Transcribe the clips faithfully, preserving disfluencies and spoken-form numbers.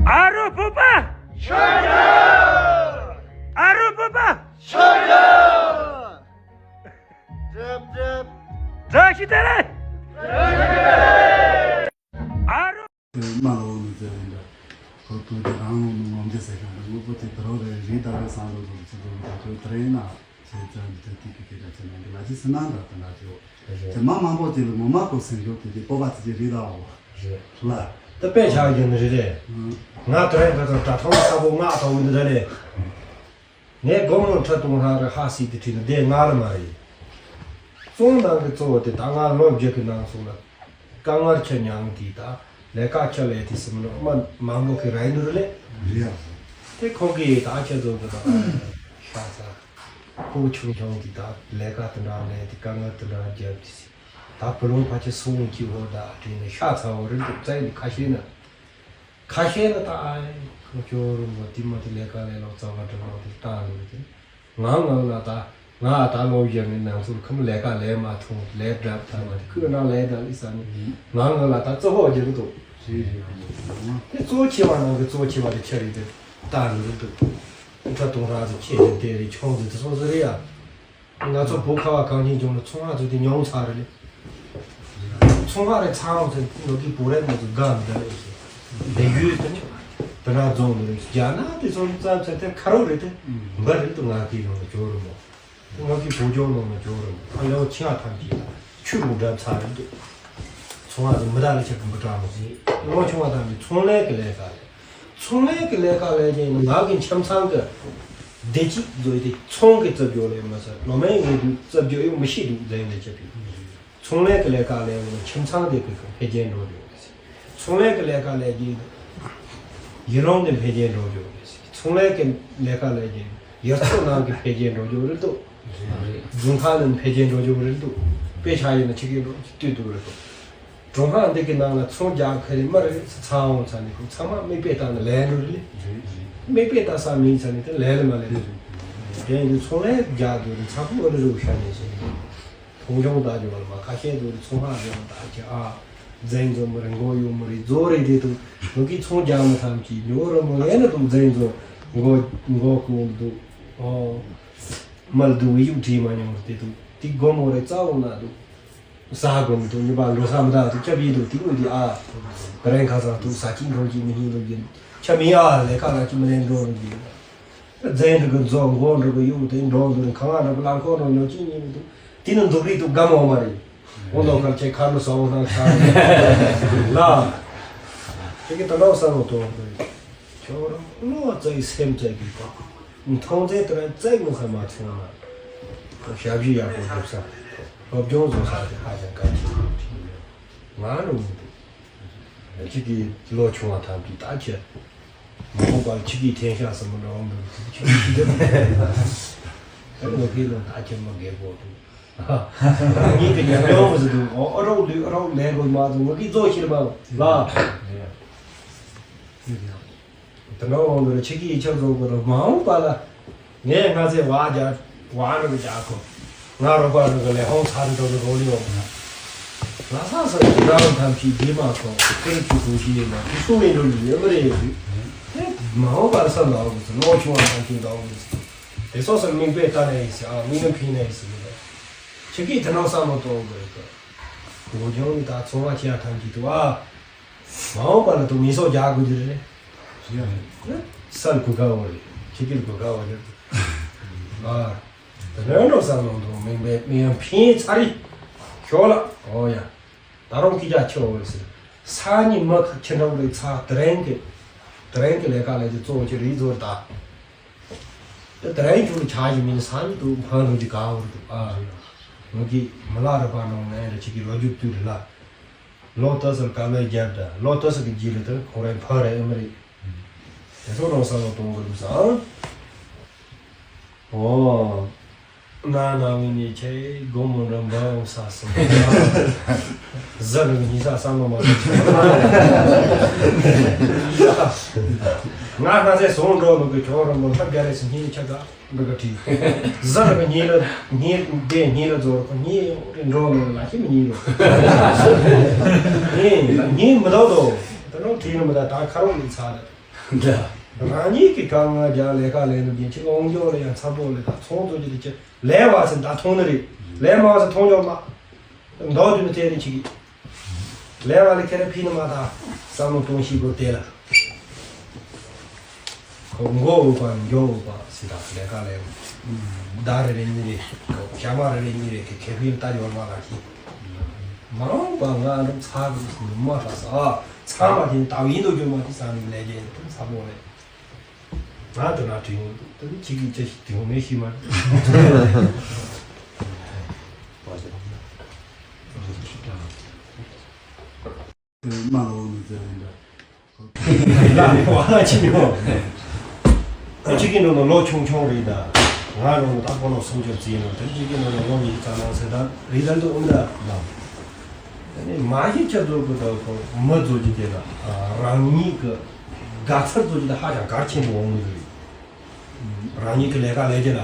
ཨ་རོ་བོད་པ། ཆོས་སྒྲུབ། ཨ་རོ་བོད་པ། ཆོས་སྒྲུབ། སྒྲུབ་སྒྲུབ། བཀྲ་ཤིས་བདེ་ལེགས། བཀྲ་ཤིས་བདེ་ལེགས། ཨ་རོ། དམའ་ལོ་ནི་ཟེར་བ་འདྲ། ཁོ་ཚོ་དེ་རང་ལོ་ནི་ངོམ་རྒྱུ་ཟེར་མཁན་འདྲ། དངོས་པོ་དེ་དུ་རོ་རེ་རེ་ལྟ་བུའི་བསམ་བློ་ལོ་ཚོ་ཚོ་ད་ཚོ་དེ་རེ་ན་ཟེར་ཙང་འདི་ཚོ་ཏིག་ཏིག་ཏིག་ཏག་ཅིག་ནང་གི་ལ་ཅི་སུ་ནང་འདྲ་དེ་འདྲ་ཅིག་ཡོད། རེད། དེ་མ་མང་པོ་ཅིག་ལ་ངོ་མ་ཁོ་སེམས་ཤུགས་དེ་དེ་སྤོབས་པ་ཙི་ཅི་རེ་ལྟ་བ་རེད། ལ། དེ་དཔེ་ཆ་ཡིན་རེད་རེད། ང་དེ་རིང་ཁ་སང་དྲ་ཐོག་ས་པོ་ལྔ་ཐོག་ཡིན་འདི་འདྲ་ལས། ངས་སྒོར་མོ་ཁྲི་སྟོང་ལྷག་རེ་ཧ་སི་དེ་ཁྲིད་ནས་བསྡད་ང་ལ་མ་རེད། བཙོན་ནང་གི་གཙོ་བོ་དེ་ད་ང་ལོ་བརྒྱད་ཀྱི་ནང་སོང་ལ་དཀའ་ངལ་ཆེ་མྱངས་དེ་ད་ལས་ཀ་ཆེ་ལས་དེ་སེམས་ནོར་མ་མང་པོ་གི་རེད་འདུག་ལེ། རེད་ཡ། དེ་ཁོང་གིས་ད་ཁྱེད་ཚོ་གི་ད་ཤ་ཚ་ཁོ་ཆུང་ཆུང་གི་ད་ལས་ཀ་དེ་འདྲ་ལས་དེ་དཀའ་ངལ་དེ་འདྲ་རྒྱབ་དེ་ད་བུ་ལོང་ཕལ་ཆེར་སོང་གི་འོ་ད་དྲིས་ནས་ཤ་ཚ་བོ་རེད་འདུག་རྩ་ཡི་ཁ་ཤས་ན། ཁ་ཤས་ལ་ད་ཨ་ཁོ་ཅོ་རུ་མོ་དེ་མ་དེ་ལས་ཀ་ལས་ལོ་ཙཱ་བ་འདྲ་མོ་དེ་བཏང་འདུག་དེ། ང་ང་ལ་ད་ང་ད་ལོ་བཞི་ནས་ནང་ཚུར་ཁམས་ལས་ཀ་ལས་མ་ཐུང་ལས་འགྲབ་ཐང་མ་དེ་ཁོས་རང་ལས་ད་ལི་ས་ནི་ང་ང་ལ་ད་གཙོ་བོ་རྒྱུ་འདུག་རེད་རེད། དེ་གཙོ་ཆེ་བ་ནང་གི་གཙོ་ཆེ་བ་དེ་ཆ་རེད་དེ་བཏང་འདུག་འདུག་ཁྲ་སྟོང་ར་ཚོ་ཁྱེད་ཀྱི་དེ་རེད་ཆུང་ཚོ་དེ་སོང་ཚོ་རེད་ཡ། ང་ཚོ་བོད་ཁ་བ་གངས་ཅན་ལྗོངས་ལ་ཚོང་ཁང་ཚོ་དེ་ཉུང་ཚར་རེད། ཚོང་ཁང་རེ་ཚང་ཚོ་ལོ་གི་བོད་རེ་ང་ཚོ་དགའ་མི་དགའ་རེད་ཟེར། ལས་ཡུལ་དེ་དེ་ན་རྫོང་དེ་རེད། རྒྱ་ནག་དེ་ཚོ་ཙམ་ཚད་དེ་ཁ་རོག་རེད་དེ། འབར་རེད་དུ་ང་གི་ནང་ལ་འབྱོར་རུ་མོ། ང་གི་བོད་ལྗོངས་ནང་ལ་འབྱོར་རུ་མོ། ཨ་ཡོ་ཆེ་བ་ཐམས་ཅད་ཆུ་རུ་འདྲ་ཚར་རེད་དེ། ཚོང་ཁང་དེ་མི་དག་ལ་ཆེ་གི་མི་དྲག་མོ་ཟེར། ལོ་ཆུང་བ་ཐམས་ཅད་ཚོང་ལས་ཀྱི་ལས་ཀ་རེད། ཚོང་ལས་ཀྱི་ལས་ཀ་ལས་ཀྱི་ནང་གི་ཁྱིམ་ཚང་གི་བདེ་སྐྱིད་བཟོས་ཏེ་ཚོང་གི་རྩུབ་སྦྱོར་ལས་མ་ཟད་ལོ་མའི་ངེས་དུ་རྩུབ་སྦྱོར་ཡོང་མི་ཤེས་འདུག་ཟེར་ནས་བྱེད་པའི་ཚོང་ལས་ཀྱི་ལས་ཀ་ལས་ཀྱི་ཁྱིམ་ཚང་དེ་གི་འཕེལ་རྒྱས་འགྲོ་འདུག་ཚོང་ལས་ཀྱི་ལས་ཀ་ལས་ཀྱི་ཡུལ་ལུང་དེ་འཕེལ་རྒྱས་འགྲོ་འདུག་ཚོང་ལས་ཀྱི་ལས་ཀ་ལས་ཀྱི་ཡུལ་ཚོ་ནང་གི་འཕེལ་རྒྱས་འགྲོ་འདུག་རེད་འདུག་རྫོང་ཁག་ནང་འཕེལ་རྒྱས་འགྲོ་འདུག་རེད་འདུག་དཔེ་ཆ་ཡིན་ན་ཆི་གི་འགྲོ་ལྟོས་འདུག་རེད་འདུག་གྲོང་ཁ་འདི་གི་ནང་ལ་ཚོང་རྒྱག་མཁན་རེད་མ་རེད་ཚ་འོང་ཚ་ནི་ཁོ་ཚང་མ་མིག་དཔེ་བལྟས་ན་ལས་འགྲོ་རེད། མིག་དཔེ་བལྟས་ས་མིན་ཚ་ནི་དེ་ལས་ལ་མ་ལས་རེད། དེ་ཡིན་དུས་ཚོང་ལས་རྒྱག་དགོས་རེད་ཚ་ཁུ་ཨ་ནི་རུ་ཤ་ནས་ཟེར་ནས་མཐོང་ཆུང་བལྟ་རྒྱུ་བ་ལ་མ་ཁ་ཤས་དུ་རེད་ཚོང་ཁ་རེད་བ་བལྟ་རྒྱུ་ཨ་འཛིན་འཛོམས་མི་རེད་མགོ་ཡོད་མི་རེད་རྫོ་རེད་དེ་དུ་ལོ་གི་ཚོང་རྒྱག་མི་ཐམས་ཅད་ཉོ་རུ་མི་ལས་ན་དུ་འཛིན་འཛོམས་མགོ་མགོ་ཀུན་དུ་ཨོ་མལ་དུ་བི་ཡུག་བྲིས་མ་མྱོང་རེད་དེ་དུ་དེ་སྒོ་མོ་རེད་རྩ་འོང་ན་དུ། ཟ་དགོས་མི་འདུག་ཉི་མ་འགྲོ་ས་མི་འདུག་ཏུ་སྐྱབས་ཡིན་འདུག་དེ་ཀུན་འདི་ཨ། བ་རན་ཁ་སང་དུ་ཟ་གཅིག་འགྲོ་གཅིག་མི་ཡིན་འདུག་ཡིན། ཆ་མི་ཨ་ལས་ཀ་ལ་གཅིག་མི་ལེན་འགྲོ་འདུག་ཡིན། རྫས་འགྲོ་གི་མཛོ་མགོ་འགྲོ་གི་ཡུག་དེ་འགྲོ་འདུག་ཁང་བ་འགྲོ་གི་རླངས་འཁོར་འགྲོ་ཉོ་གཅིག་ཉིན་མི་འདུག་དེ་ནི་འདུག་རིགས་དུ་སྒམ་འོང་མ་རེད། འོང་དོ་ཁར་ཆེ་ཁར་ནུ་ས་འོང་ན་ཁ། ལ། དེ་གི་ད་ལོ་ས་ལོ་དོ་འདུག་ཁྱོད་རང་བློ་བཙལ་སེམས་བཙལ་གི་པ། མཐོང་ཚད་དེ་རང་བཙལ་མི་ས་མ་ཚང་ན། ཞབས་ཞུ་ཡག་པོ་སྒྲུབ་ས། སློབ་སྦྱོང་བཟོ་ས་དེ་ཧ་ཅང་གལ་ཆེན་པོ་ཆགས་ཡོད། ང་རུ་མི་འདུག་ཁྱེད་ཀྱི་ལོ་ཆུང་བ་ཐམས་ཅད་ད་ཁྱེད། མ་འོངས་པར་ཁྱེད་ཀྱི་འཐེན་ཤག་ཟིན་མི་འགྲོ་འོང་འདུག་ཁྱེད་ཀྱི་ཁྱེད་འདི་ད་ངོ་ཁའི་ལོ་ད་ཁྱེད་མ་རྒས་པོ་འདུག་ངེད་ཀྱི་ཉམས་མྱོང་མི་ཟིན་འདུག་ཨོ་ཨ་རོགས་ལུས་ཨ་རོགས་ལས་དགོས་མ་འདུག་ངོ་ཁའི་རྫོགས་ཤེར་མ་ལ། དེ་འདྲ་འོང་དུས་ཁྱེད་ཀྱིས་ཡིག་ཆ་བཟོ་དགོས་རེད་མ་འོངས་པ་ལ། ངས་སྔ་ཚེ་བག་རྒྱག་བག་རུ་རྒྱག་གོ་ང་རོགས་པ་རུ་གི་ལས་ཧོང་ཚ་རུ་འགྲོ་ནི་རོ་ལི་འོང་ན། ལ་ས་ས་ཀྱི་རང་ཐམས་ཅད་རྗེས་མ་སོང་ཁུ་རུ་ཀྱི་གོ་ཤེས་ཡིན་ན་དེ་སུ་མི་འགྲོ་ནི་ཡོད་མི་རེད་ཡོད་དུས། དེ་མ་འོངས་པར་ས་འདའ་འོང་གི་ཚེ་ལོ་ཆུང་བ་ཐམས་ཅད་འདའ་འོང་གི་ཚེ། དེ་སོ་སོར་མིག་དཔེ་ལྟ་ན་ཡིན་ཟེར་ཨ་མིག་ནམ་ཕིང་ན་ཡིན་ཟེར་མི་རེད། ཁྱེད་ཀྱིས་དེ་ནང་བསམ་བློ་གཏོང་དགོས་རེད་དོ། གོ་སྐྱོང་ནི་ད་ཚོང་བ་ཁྱེད་ཐམས་ཅད་དུ་ཨ། མ་འོངས་པ་ལ་དུ་མི་སོགས་རྒྱག་དགོས་རྒྱུ་རེད། ཡ། སལ་གུ་ག་བ་རེད། ཁྱི་ཀིར་གུ་ག་བ་རེད། ཨ། རོན་རོ་ས་ལོང་དུ་མིང་པའི་མི་ཡང་ཕིན་ཚ་རི། ཞོག་ལ། ཨོ་ཡ། ད་རུང་ཁྱི་རྒྱ་ཆེ་བ་རེད་ཟེར། ས་ཉི་མ་ཁ་ཁྱི་འདྲ་བོ་རེད་ཚ་དེ་རིང་གི། དེ་རིང་གི་ལས་ཀ་ལས་ཀྱི་གཙོ་བོ་ཆེ་རིག་ཟོར་ད། དེ་དེ་རིང་ཁྱོད་ཀྱི་ཆ་ཞིག་མིན་ས་ཉི་དུ་ཕན་ལུགས་ཀྱི་ག་བོ་རེད་འདུག་ཨ། ངོ་གི་མི་ལ་རུ་པ་ནང་ནས་རེ་ཁྱི་ཀི་རོ་རྒྱུག་དུས་རེད་ལ། ལོ་ཏོག་ཙམ་དཀའ་ལས་བརྒྱབ་དང་ལོ་ཏོག་ཙམ་གྱི་རྗེས་ལ་དང་ཁོང་རང་ཕར་རེ་ཨེ་མ་རེད། དེ་ཚོ་རང་བསམ་བློ་གཏོང་དགོས་འདུག་བསམ། ཨོ། ན་ན་ངི་ནི་ཁྱེད་སྒོ་མོ་འགྲམ་འབའ་འོང་ས་སོང་། ཟ་རུ་ཉི་ས་བསམ་བློ་མ་གཏོང་། ང་ང་ཚེ་སོང་འགྲོ་མི་དགོས་ཁྱོད་རང་མོ་ཐབས་རྒྱ་རེ་སི་ཉིན་ཆ་ག་འདི་ག་བྲིས། ཟ་རུ་གི་ཉིན་ལ་ཉིན་དེ་ཉིན་ལ་རྫོགས་རུ་ཉིན་འགྲོ་མི་ལ་ཤི་མི་ཉིན་རུ། ཉིན་ཉིན་མི་ལྡོག་དོ། ད་རུང་བྲིས་ནི་མི་ལྡོག་ད་ཁ་རོག་ལི་ཚ་རེད། འདྲ། རང་ཉིད་ཀྱི་དཀའ་ངལ་རྒྱག་ལས་ཀ་ལས་ནོ་རྒྱུན་ཆེ་ལོང་འཇོག་ལ་ཡང་འཚམ་པོ་ལས་ད་ཚོང་རྫོགས་ཀྱི་དེ་ཆེ་ལས་བ་ཚེ་ད་མཐོང་ནི་རེད། ལས་མ་བ་ཚེ་མཐོང་འཇོག་མ། མདོག་དུས་ནི་དེ་རིང་ཆེ་གི། ལས་བ་ལས་ཁེ་རེ་ཕི་ནི་མ་ད་བསམ་བློ་གཏོང་ཤིག་གོ་དེ་ལ། ཁོ་མགོ་འུག་པ་མགྱོགས་འུག་པ་སི་ད་ལས་ཀ་ལས། ཟླ་རེ་རེ་གཉིས་རེ་ཞག་མ་རེ་རེ་གཉིས་རེ་གི་ཁེ་ཕི་ལ་ད་ཡོད་མ་ར་ཤི། མ་འོངས་པ་ང་འདྲ་ཚ་གི་མ་ཧྲ་ས་ཚ་མ་དེ་ད་ཡིན་དུ་རྒྱུ་མ་དེ་ས་ནི་ལས་རྒྱུ་དེ་ཚ་མོ་རེད། ང་དུ་ན་དུས་ཡོང་དུ་ནི་ཁྱི་གི་ཅི་ཞིག་དུས་ཡོང་མེད་ཤི་མ་རེད། མ་ལོ་མི་ཚེ་རིང་འདྲ། ལ་ནི་བ་ལ་ཕྱིན་ཡོང་། ཁྱི་གི་ནང་ལོ་ཆུང་ཆུང་རེད་ད། ང་རང་ནི་ད་ཁོ་ལོ་སུམ་ཅུ་རྩིས་ཡོང་དེ་ཁྱི་གི་ནང་ལོ་ལོ་ཉི་ཤུ་རྩ་ནང་ཟེར་ད་རེད་ད་འདུག་ཨུམ་ད་ལ། དེ་ནི་མ་ཤི་ཆ་ཚོད་གི་ད་ཁོ་མི་ཚོ་གི་དེ་ལ་རང་ཉིད་གི་དགའ་ཚོར་ཚོ་གི་ད་ཧ་ཅང་གལ་ཆེན་པོ་འོང་གི་རེད། རང་ཉིད་ཀྱི་ལས་ཀ་ལས་རྒྱུ་ལ།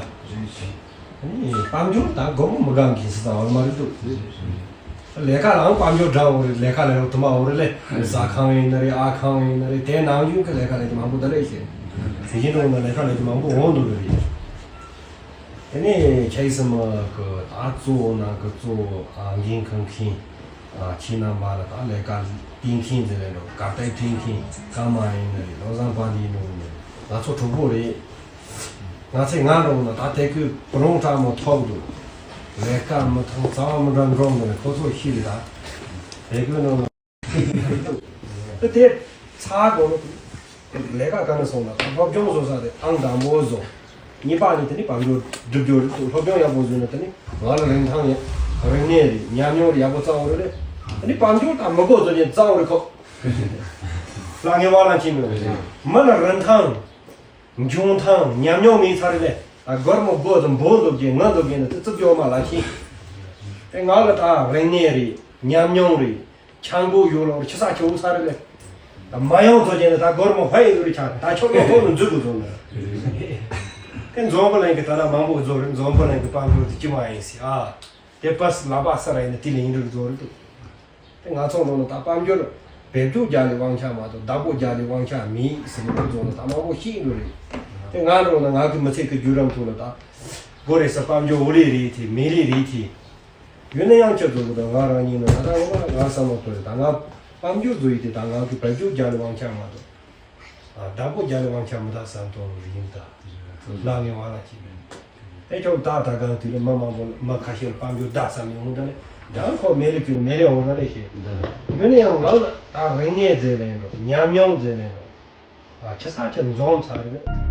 དཔལ་འབྱོར་དང་སྒོར་མོ་མི་དགའ་མཁན་ཟེར་ཙམ་བ་མ་རེད་འདུག་ལས་ཀ་ལའང་དཔལ་འབྱོར་འདྲ་འོ་རེད། ལས་ཀ་ལས་རོགས་དུ་མ་འོ་རེད་ལས། ཟ་ཁང་ཡིན་ན་རེད། ཨ་ཁང་ཡིན་ན་རེད། དེ་ནང་བཞིན་གྱི་ལས་ཀ་ལས་རྒྱུ་མང་པོ་འདི་རེད་ཤེས། དེ་བཞིན་འགྲོ་ན་ལས་ཀ་ལས་རྒྱུ་མང་པོ་འོང་འདུག་རེད། དེ་ནས་ཆ་ཡི་སི་མ་གི་ད་གཙོ་བོ་ནང་གི་གཙོ་བོ་འགན་འཁུར་མཁན། ཁྱེད་རྣམ་པ་ལ་ད་ལས་ཀ་སྟེར་མཁན་ཟེར་ནས་འགྲོ་གར་སྟེགས་སྤྲིན་མཁན་ཀརྨ་ཡིན་ན་རེད། བློ་བཟང་དཔལ་ལྡན་ཡིན་ནོ་ནས་ང་ཚོ་གྲོགས་པོ་རེད། ང་ཚོས་ང་འགྲོ་ན་ད་དེ་ཁོས་བུ་རོང་དྲག་མོ་ཐོབ་འདུག་ལས་ཀ་མི་ཐང་རྩ་བ་མི་འདྲ་འགྲོ་འདུག་ནས་ཁོ་ཚོ་ཤི་རེད་ད། དེ་ཁོས་ནང་ལ་དེ་ཚ་དགོས་ནོ། ལས་ཀ་ག་ནས་སོང་ན་ད་སློབ་སྦྱོང་བཟོ་ས་དེ་ཨང་དང་པོ་བཟོ། གཉིས་པ་ནི་དེ་ནི་དཔལ་འབྱོར་སྒྲུབ་རྒྱུ་རེད་འདུག་སློབ་སྦྱོང་ཡག་པོ་བཟོས་ན་དེ་ནི་ང་ལ་རིན་ཐང་ཡག་རིག་གནས་རེད། ཉམས་མྱོང་རེད། ཡག་པོ་རྩ་བོ་རེད། དེ་ནི་དཔལ་འབྱོར་དང་མི་དགོས་བཟོ་ཅན་རྩ་བོ་རེད་ཁོ། ལ་ངེས་པ་ལ་ཕྱིན་ནོ་རེད། མི་ལ་རིན་ཐང་། འཇོན་ཐང་། ཉམས་མྱོང་མེད་ཚར་རེད་ལས། ད་སྒོར་མོ་དགོས་དང་འབོར་འདུག་གི་ང་འདུག་གི་ནི་དེ་རྩུབ་སྦྱོར་མ་ལ་ཕྱིན། དེ་ང་ལ་ད་རིག་གནས་རེད། ཉམས་མྱོང་རེད། ཆང་བུ་ཡོད་ལོར་ཆི་ས་ཆི་བུ་ས་རེད་ལས། མ་ཡོང་ཚོ་ཅན་ད་སྒོར་མོ་ཧ་ཡི་རུ་ཆ་ད་ཆོག་ལོ་ཧོ་ལོ་འཛུལ་དགོས་ཚོ་ནི། ཁན་འཛོམས་པོ་ལེན་གི་ད་ལ་མང་པོ་བཟོ་རེད། འཛོམས་པོ་ལེན་གི་དཔལ་འབྱོར་དེ་ཅི་མ་ཡིན་སི་ཨ། དེ་པས་ལ་པ་ས་ར་ཡིན་ན་དེ་ལེན་རུ་བཟོ་རེད་འདུག་དེ་ང་ཚོ་ནང་ལ་ད་དཔལ་འབྱོར་བེད་སྤྱོད་རྒྱག་ལས་དབང་ཆ་མ་གཏོགས་བདག་པོ་རྒྱག་ལས་དབང་ཆ་མེད་ཟེར་ནས་བཟོ་ནས་ད་མང་པོ་ཤེས་འགྲོ་རེད། དེ་ང་ནང་ལ་ང་གི་མི་ཚེ་གི་བརྒྱུད་རིམ་ཐོག་ལ་ད་སྒོ་རེ་ས་དཔལ་འབྱོར་འོ་ལེ་རེད་དེ་མེ་ལེ་རེད་དེ། ཡོད་ན་ཡང་ཁྱོད་ཚོ་གི་དང་ང་རང་ཉིད་ནི་ད་ལྟ་འོ་ང་བསམ་བློ་གཏོང་ཡོད། ད་ང་དཔལ་འབྱོར་བཟོ་ཡི་དེ་ད་ང་གི་བེད་སྤྱོད་རྒྱག་ལས་དབང་ཆ་མ་གཏོགས་ཨ་བདག་པོ་རྒྱག་ལས་དབང་ཆ་མི་ད་བསམ་གཏོང་རུ་ཡིན་ད། ལ་ངའི་བ་ལ་ཅི་མེད། དེ་ཁྱོད་ད་ད་གང་དུས་ལ་མི་མང་པོ་མི་ཁ་ཤས་ལ་དཔལ་འབྱོར་ད་བསམ་ཡོང་ད་ལེ། ད་ཁོ་མེ་ལེ་ཀྱི་མེ་ལེ་འོང་ད་ལེ་ཞེས། ཡོད་ན་ཡང་ང་ལ་ད་རིག་གནས་ཟེར་ལེ་འགྲོ། ཉམས་མྱོང་ཟེར་ལེ་འགྲོ། ཨ་ཆི་ས་ཆི་འཛོམས་ཚར་རེད།